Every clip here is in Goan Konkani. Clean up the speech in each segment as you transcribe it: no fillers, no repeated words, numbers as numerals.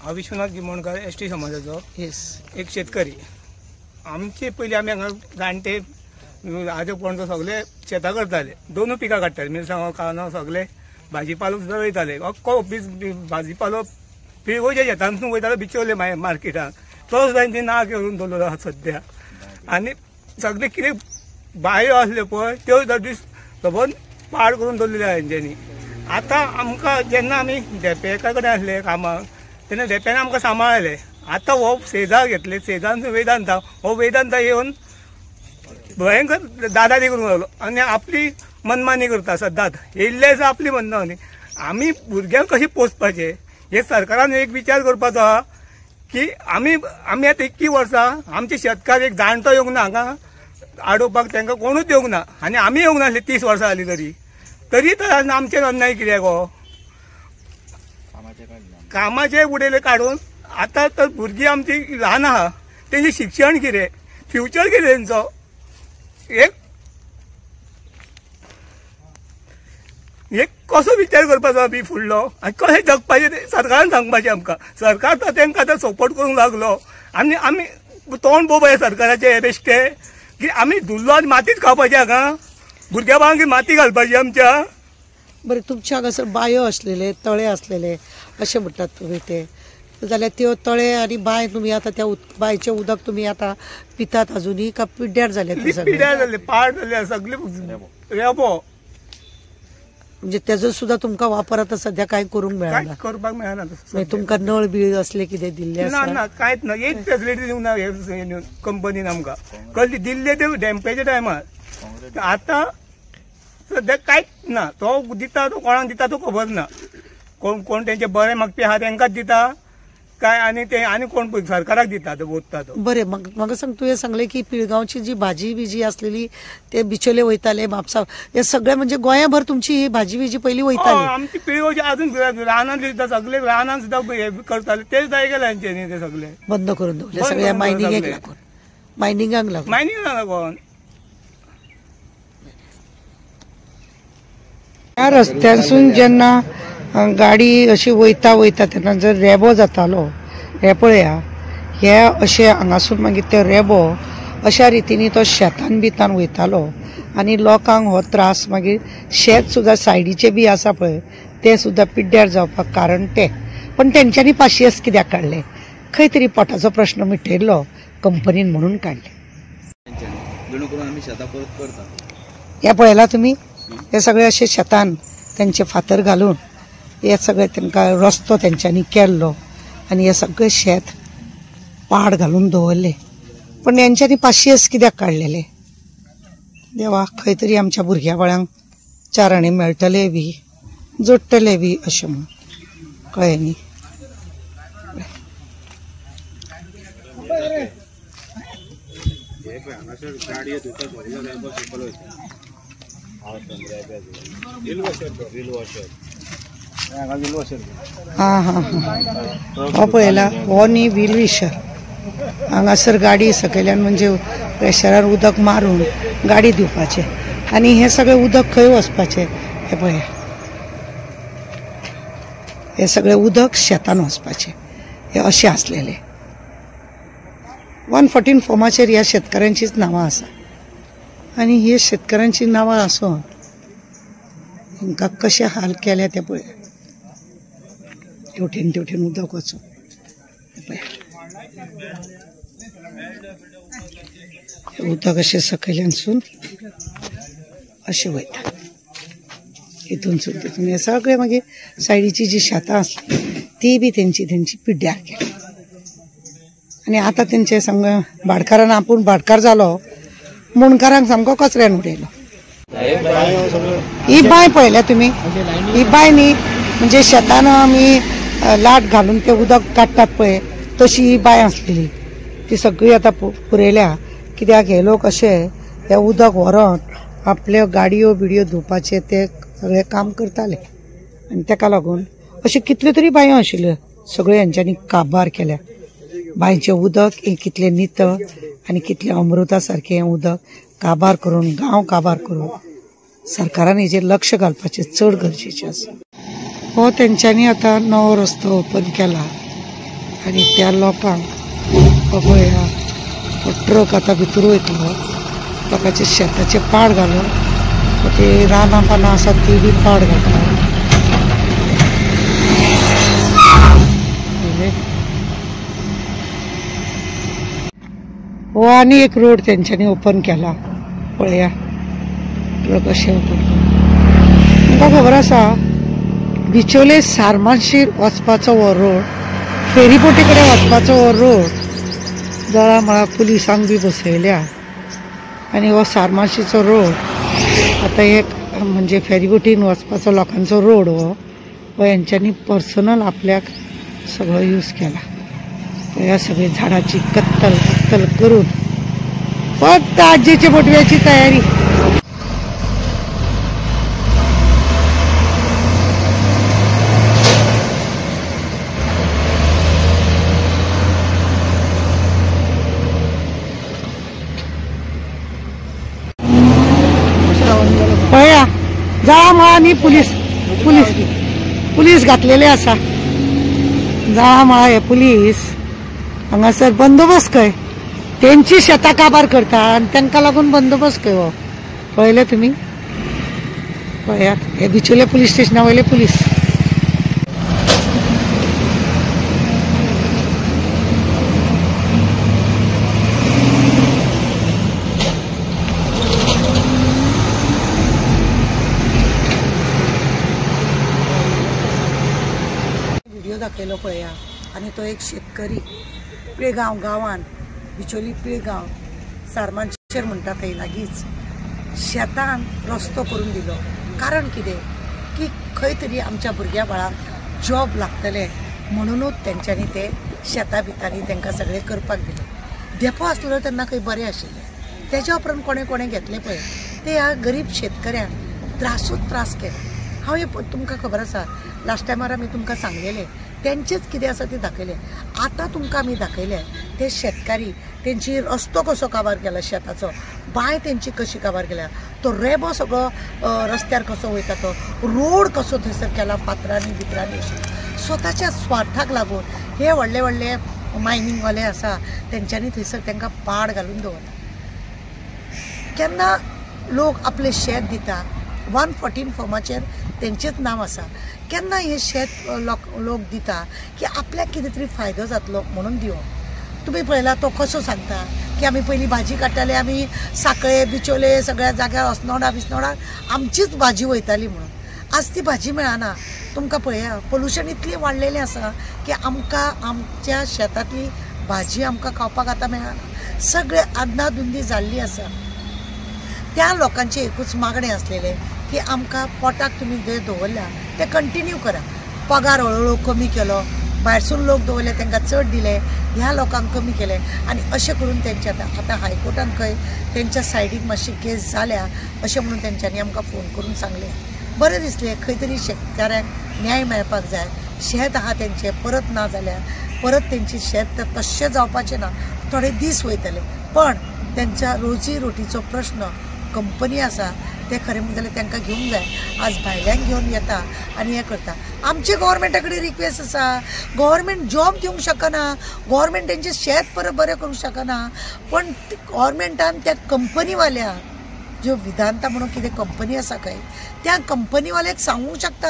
हांव विश्वनाथ गिमोणकर, एस टी समाजाचो एक शेतकरी. आमचे पयलीं आमी हांगा जाणटे आजो पणजो सगळे शेतां करताले, दोनूय पिकां काडटाले, मिरसांगो कांदो सगळे भाजीपालो सुद्दां रोयताले. अख्खो भाजीपालो पिळगोच्या शेतांतसून वयतालो बिचोले मार्केटाक, तो सुद्दां तेंची ना करून दवरलो आसा सद्या. आनी सगळे कितें बायो आसल्यो पळय त्यो सुद्दां दीस सबंद पाड करून दवरलेल्यो आहा तेंच्यांनी. आतां आमकां जेन्ना आमी धेंपेका कडेन आसले कामाक तेन्ना धेंप्यान आमकां सांबाळ्ळें. आतां हो सेजा घेतले, सेजान वेदांता, हो वेदांता येवन भयंकर दादागिरी करूंक लागलो आनी आपली मनमानी करता सदांच. येयल्ले आसा आपली मनमानी. आमी भुरग्यांक कशें पोसपाचें हे सरकारान एक विचार करपाचो आहा की आमी आमी आतां 21 वर्सां आमचे शेतकार एक जाणटो येवंक ना हांगा आडोवपाक, तांकां कोणूच येवंक ना आनी आमी येवंक नासले 30 वर्सां जालीं तरी तरी तर आमचेर अन्याय कित्याक हो कामाचे उडयले काडून. आतां तर भुरगीं आमची ल्हान आहा, तेंचें शिक्षण कितें, फ्युचर कितें तेंचो, एक एक कसो विचार करपाचो आमी फुडलो आनी कशें जगपाचें तें सरकारान सांगपाचें आमकां. सरकार तर तांकां आतां सपोर्ट करूंक लागलो आनी आमी तोंड पळोवपाचें सरकाराचें हे बेश्टे की आमी धुल्लो आनी मातीच खावपाची हांगा, भुरग्या बाळांक माती घालपाची आमच्या. बरें, तुमच्या हांगासर बायो आसलेले, तळे आसलेले अशें म्हणटात तुमी, ते जाल्यार त्यो तळे आनी बांय तुमी आतां त्या बांयचें उदक तुमी आतां पितात अजुनूय का पिड्ड्यार जाले? पिड्ड्यार जाले, पाड जाले सगळे रेबो. म्हणजे तेजो सुद्दां तुमकां वापर आतां सद्या कांय करूंक मेळना, करपाक मेळना. तुमकां नळ बीळ असले कितें दिल्ले आसा? ना ना, कांयच ना, एक फेसिलिटी दिवंक ना कंपनीन आमकां. कसली दिल्ले ते डॅम्पेच्या टायमार, आतां सद्या कांयच ना. तो दिता तो कोणाक दिता तो खबर ना, कोण कोण तेंचे बरें मागपी आहा तेंकांच दिता काय आनी ते आनी कोण सरकाराक दिता तो वोत्ता तो. बरें, म्हाका सांग, तुवें सांगलें की पिळगांवची जी भाजी बिजी आसलेली ते बिचोले वयताले, म्हापसा, हे सगळे म्हणजे गोंयाभर तुमची ही भाजी बिजी पयलीं वयताली. आमची पिळगांवची अजून रानांत सुद्दां सगळे रानांत सुद्दां हे करताले ते सुद्दां गेले हेंच्यांनी, ते सगळे बंद करून दवरले सगळ्या मायनिंगेक लागून, मायनिंगाक लागून, मायनिंगाक लागून. ह्या रस्त्यासून जेन्ना गाडी अशी वयता वयता तेन्ना जर रेबो जातालो, हे पळया हे अशें हांगासून मागीर ते रेबो अशा रितीनी तो शेतान बितान वयतालो आनी लोकांक हो त्रास मागीर शेत सुद्दां सायडीचे बी आसा पळय ते सुद्दां पिड्ड्यार जावपाक कारण ते. पण तेंच्यांनी पाशियेस कित्याक काडलें? खंय तरी पोटाचो प्रश्न मिटयल्लो कंपनीन म्हणून काडलें. हे पळयला तुमी, हे सगळे अशे शेतान तेंचे फातर घालून हे सगळे तांकां रस्तो तेंच्यांनी केल्लो आनी हे सगळे शेत पाड घालून दवरले. पण हेंच्यांनी पाशियेस कित्याक काडलेले? देवा, खंय तरी आमच्या भुरग्या बाळांक चार आणे मेळटले बी, जोडटले बी अशें म्हणून, कळ्ळें न्ही? हां हां हां, हो पळयला हो न्ही व्हील विशर. हांगासर गाडी सकयल्यान म्हणजे प्रेशरार उदक मारून गाडी दिवपाचें आनी हें सगळें उदक खंय वचपाचें हें पळया, हें सगळें उदक शेतान वचपाचें, हें अशें आसलेलें. 114 फॉर्माचेर ह्या शेतकारांचीच नांवां आसा आनी ही शेतकारांची नांवां आसून हांकां कशें हाल केल्या ते पळया. हेवटेन तेवटेन उदक वचून पळया, उदक अशें सकयल्यानसून अशें वयता, हितूनसून तितून. हे सगळे मागीर सायडीची जी शेतां आसली ती बी तेंची तेंची पिड्ड्यार केली. आनी आतां तेंचे सामकें भाटकारान आपूण भाटकार जालो, मुणकारांक सामको कचऱ्यान उडयलो. ही बांय पळयल्या तुमी? ही बांय न्ही म्हणजे शेतान आमी लाट घालून ते उदक काडटात पळय तशी ही बांय आसलेली, ती सगळी आतां पुरयल्या. कित्याक हे लोक अशे हे उदक व्हरोन आपल्यो गाडयो बिडयो धुवपाचें ते सगळें काम करताले आनी तेका लागून अश्यो कितल्यो तरी बांयो आशिल्ल्यो सगळ्यो हेंच्यांनी काबार केल्या. बांयचें उदक हें कितलें नितळ आनी कितलें अमृता सारकें हें उदक काबार करून, गांव काबार करून सरकारान हेजेर लक्ष घालपाचें चड गरजेचें आसा. हो तेंच्यांनी आतां नवो रस्तो ओपन केला आनी त्या लोकांक पळया ट्रक आतां भितर वयतलो, लोकांचे शेताचे पाड घालून ते रानां पानां आसा ती बी पाड घालता. हो आनी एक रोड तेंच्यांनी ओपन केला, पळया ट्रक अशें ओपन केला. तुमकां खबर आसा बिचोले सारमानशीर वचपाचो हो रोड, फेरीबोटी कडेन वचपाचो हो रोड जळा मळा पुलिसांक बी बसयल्या. आनी हो सारमानशीचो रोड आतां एक म्हणजे फेरीबोटीन वचपाचो लोकांचो रोड हो हेंच्यांनी पर्सनल आपल्याक सगळो यूज केला. ह्या सगळे झाडाची कत्तल कत्तल करून फक्त आजीच्या बोटव्याची तयारी. पळया जाळा-मळांनी पुलीस पुलीस पुलीस घातलेले आसा. जाळा-मळा हे पुलीस हांगासर बंदोबस्त खंय तेंची शेतां काबार करता आनी तांकां लागून बंदोबस्त खंय हो. पळयले तुमी, पळयात हे बिचोले पुलीस स्टेशना वयले पुलीस. व्हिडिओ दाखयलो पळया. आनी तो एक शेतकरी पिळगांव गांवान, बिचोली पिळगांव सारमानशेर म्हणटा थंय लागींच शेतान रस्तो करून दिलो. कारण कितें की खंय तरी आमच्या भुरग्या बाळांक जॉब लागतले म्हणुनूच तेंच्यांनी ते शेतां भितांनी तांकां सगळें करपाक दिलें. धेपो आसलेलो तेन्ना खंय बरें आशिल्लें, तेज्या उपरांत कोणें कोणें घेतलें पळय ते ह्या गरीब शेतकऱ्यांक त्रासूच त्रास केले. हांव हे तुमकां खबर आसा लास्ट टायमार आमी तुमकां सांगलेलें तेंचेच कितें आसा तें दाखयलें. आतां तुमकां आमी दाखयलें ते शेतकारी तेंची रस्तो कसो काबार केला, शेताचो बांय तेंची कशी काबार केल्या, तो रेबो सगळो रस्त्यार कसो वयता, तो रोड कसो थंयसर केला फातरांनी बितरांनी. अशें स्वताच्या स्वार्थाक लागून हे व्हडले व्हडले मायनिंगवाले आसा तेंच्यांनी थंयसर तांकां पाड घालून दवरला. केन्ना लोक आपलें शेत दिता, 114 फॉर्माचेर तेंचेच नांव आसा, केन्ना हें शेत लोक दिता की आपल्याक कितें तरी फायदो जातलो म्हणून दिवप. तुमी पळयला तो कसो सांगता की आमी पयलीं भाजी काडटाले, आमी साकळे बिचोले सगळ्या जाग्यार अस्नोडा बिस्नोडा आमचीच भाजी वयताली म्हणून. आज ती भाजी मेळना. तुमकां पळया पोल्युशन इतलें वाडलेलें आसा की आमकां आमच्या शेतांतली भाजी आमकां खावपाक आतां मेळना. सगळे आदनादुंदी जाल्ली आसा. त्या लोकांचें एकूच मागणें आसलेलें की आमकां पोटाक तुमी जे दवरल्या ते कंटिन्यू करा. पगार हळूहळू कमी केलो, भायरसून लोक दवरले तांकां चड दिले, ह्या लोकांक कमी केले. आनी अशें करून तेंचे आतां आतां हायकोर्टान खंय तेंच्या सायडीक मातशी केस जाल्या अशें म्हणून तेंच्यांनी आमकां फोन करून सांगलें. बरें दिसलें खंय तरी शेतकऱ्यांक न्याय मेळपाक जाय. शेत आहा तेंचें परत ना जाल्यार परत तेंची शेत तश्शें जावपाचें ना, थोडे दीस वयतले, पण तेंच्या रोजी रोटीचो प्रश्न कंपनी आसा ते खरें म्हणटा जाल्यार तांकां घेवंक जाय. आज भायल्यांक घेवन येता आनी हें करता. आमचे गोवोरमेंटा कडेन रिक्वेस्ट आसा, गोवोरमेंट जॉब दिवंक शकना, गोवोरमेंट तेंचें शेत परत बरें करूंक शकना, पण गोवोरमेंटान त्या कंपनीवाल्यांक ज्यो विदांता म्हणून कितें कंपनी आसा खंय त्या कंपनीवाल्याक सांगूंक शकता,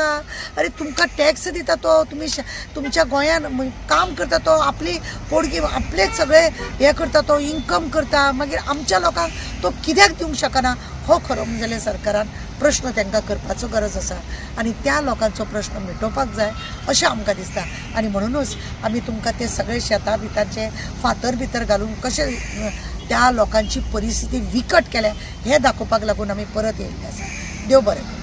अरे तुमकां टॅक्स दिता तो, तुमी तुमच्या गोंयान काम करता तो, आपली पोडगी आपलेच सगळे हें करता तो, इन्कम करता, मागीर आमच्या लोकांक तो कित्याक दिवंक शकना. हो खरो म्हणजे जाल्यार सरकारान प्रश्न तांकां करपाचो गरज आसा आनी त्या लोकांचो प्रश्न मिटोवपाक जाय अशें आमकां दिसता. आनी म्हणुनूच आमी तुमकां ते सगळे शेतां भितरचे फातर भितर घालून कशें त्या लोकांची परिस्थिती विकट केल्या हें दाखोवपाक लागून आमी परत येयल्ले आसा. देव बरें करूं.